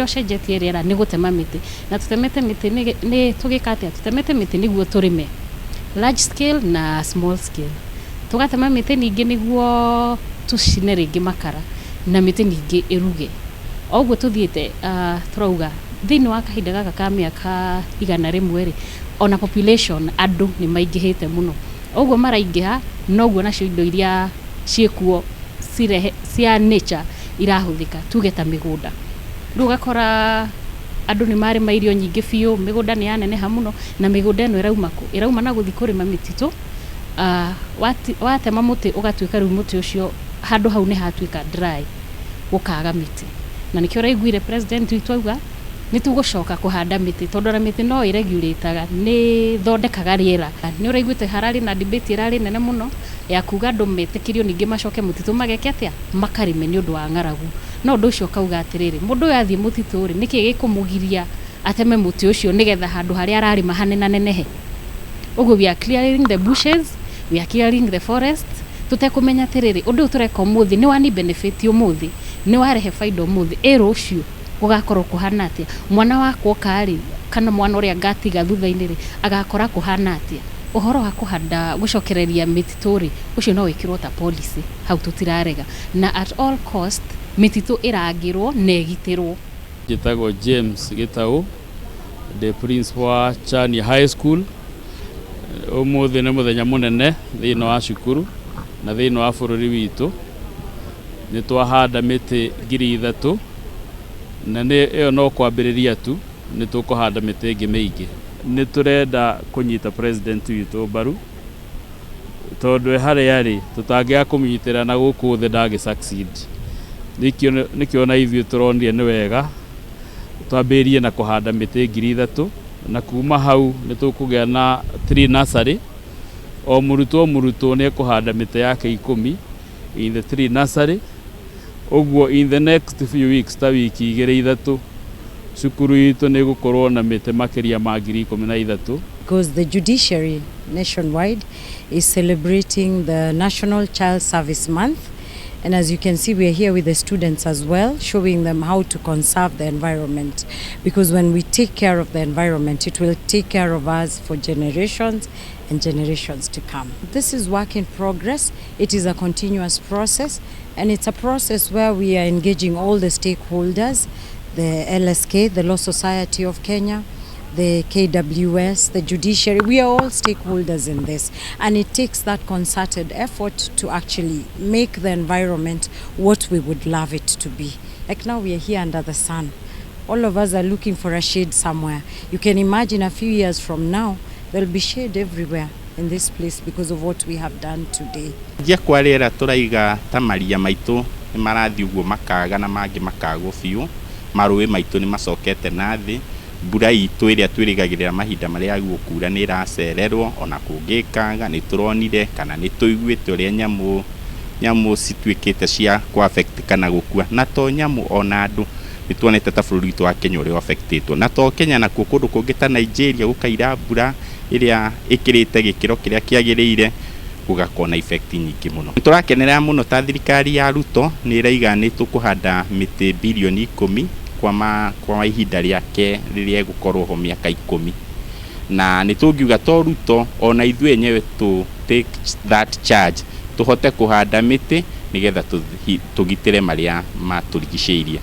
Ũrĩa ũcenjetie rĩera nĩ gũtema mĩtĩ. Na tũtemete mĩtĩ nĩ tũgĩka atĩa? Tũtemete mĩtĩ nĩguo tũrĩme large scale na small scale. Tũgatema mĩtĩ ningĩ nĩguo tũcine rĩngĩ makara na mĩtĩ ningĩ ĩruge. O ũguo tũthiĩte tũrauga thĩinĩ wa kahinda gaka ka mĩaka 100 rĩ, ona population, andũ nĩ maingĩhĩte mũno. Ũguo maraingĩha, noguo nacio indo iria ciĩkuo cirehe cia nature irahũthĩka, tuge ta mĩgũnda. Rĩu ũgakora andũ nĩ marĩma irio nyingĩ biũ, mĩgũnda nĩ yaneneha mũno, na mĩgũnda ĩno ĩrauma kũ? Ĩrauma na gũthiĩ kũrĩma mĩtitũ. Watema mũtĩ, ũgatuĩka rĩu mũtĩ ũcio handũ hau nĩ hatuĩka dry, gũkaga mĩtĩ. Na nĩkĩo ũraiguire president witũ auga nĩ tũgũcoka kũhanda mĩtĩ, tondũ ona mĩtĩ no ĩregulataga, nĩ ĩthondekaga rĩera. Nĩ ũraiguĩte hararĩ na debate ĩrarĩ nene mũno ya kuga andũ metĩkĩrio ningĩ macoke mũtitũ mageke atĩa? Makarĩme nĩ ũndũ wa ng'aragu. No ũndũ ũcio ũkauga atĩrĩrĩ, mũndũ ũyũ athiĩ mũtitũ rĩ, nĩkĩ gĩkũmũgiria ateme mũtĩ ũcio nĩgetha handũ harĩa ararĩma hanenanenehe? Ũguo we are clearing the bushes, we are clearing the forest, tũtekũmenya atĩrĩrĩ, ũndũ ũyũ tũreka ũmũthĩ nĩ wani benefit ũmũthĩ, nĩ warehe baida ũmũthĩ, ĩ rũciũ gũgakorwo kũhana atĩa? Mwana wakwa oka rĩ, kana mwana ũrĩa ngatiga thutha-inĩ rĩ, agakora kũhana atĩa? Ũhoro wa kũhanda, gũcokereria mĩtitũ rĩ, ũcio no wĩkĩrwo ta policy, hau tũtirarega, na at all cost mĩtitũ ĩrangĩrwo na ĩgitĩrwo. Njĩtagwo James Gĩtaũ, ndĩ principal wa Chania High School. Ũmũthĩ nĩ mũthenya mũnene thĩinĩ wa cukuru na thĩinĩ wa bũrũri witũ. Nĩ twahanda mĩtĩ 3000, na nĩ ĩyo no kwambĩrĩria tu, nĩ tũkũhanda mĩtĩ ĩngĩ mĩingĩ. Nĩ tũrenda kũnyita president witũ mbaru, tondũ e harĩa arĩ tũtangĩaga kũmũnyitĩrĩra na gũkũ thĩ ndangĩ succeed. Nĩkĩo na ithuĩ tũronire nĩ wega twambĩrĩrie na kũhanda mĩtĩ 3000, na kuma hau nĩ tũkũgĩa na tree nursery. O mũrutwo o mũrutwo nĩ ekũhanda mĩtĩ yake 10 in the tree nursery. Ũguo in the next few weeks, ta wiki 2 3, cukuru itũ nĩ ĩgũkorwo na mĩtĩ makĩria ma 13,000. Because the judiciary nationwide is celebrating the National Child Service Month. And as you can see, we are here with the students as well, showing them how to conserve the environment. Because when we take care of the environment, it will take care of us for generations and generations to come. This is work in progress. It is a continuous process, and it's a process where we are engaging all the stakeholders, the LSK, the Law Society of Kenya, the KWS, the judiciary. We are all stakeholders in this. And it takes that concerted effort to actually make the environment what we would love it to be. Like now we are here under the sun. All of us are looking for a shade somewhere. You can imagine a few years from now, there'll be shade everywhere in this place because of what we have done today. Njia kwa rĩera, tũraiga ta maria maitũ nĩ marathiĩ ũguo makaga na mangĩ makagwo biũ. Marũĩ maitũ nĩ macokete na thĩ. Mbura itũ ĩrĩa twĩrĩgagĩrĩra mahinda marĩa gũkura nĩ ĩracererwo. Ona kũngĩkaga, nĩ tũronire kana nĩ tũiguĩte ũrĩa nyamũ cituĩkĩte cia kũ affect kana gũkua, na to nyamũ, ona andũ. Nĩ tuonete ta bũrũri witũ wa Kenya ũrĩa affectĩtwo, na to Kenya, nakuo kũndũ kũngĩ ta Nigeria gũkaira mbura ĩrĩa ĩkĩrĩte gĩkĩro kĩrĩa kĩagĩrĩire, gũgakorwo na effect nyingĩ mũno. Nĩ tũrakenerera mũno ta thirikari ya Ruto nĩ ĩraiga nĩ tũkũhanda mĩtĩ birioni 10 kwa ihinda rĩake rĩrĩa egũkorwo ho mĩaka 10, na nĩ tũngiuga to Ruto, ona ithuĩ enyewe tũ take that charge, tũhote kũhanda mĩtĩ nĩgetha tũgitĩre marĩa matũrigicĩirie.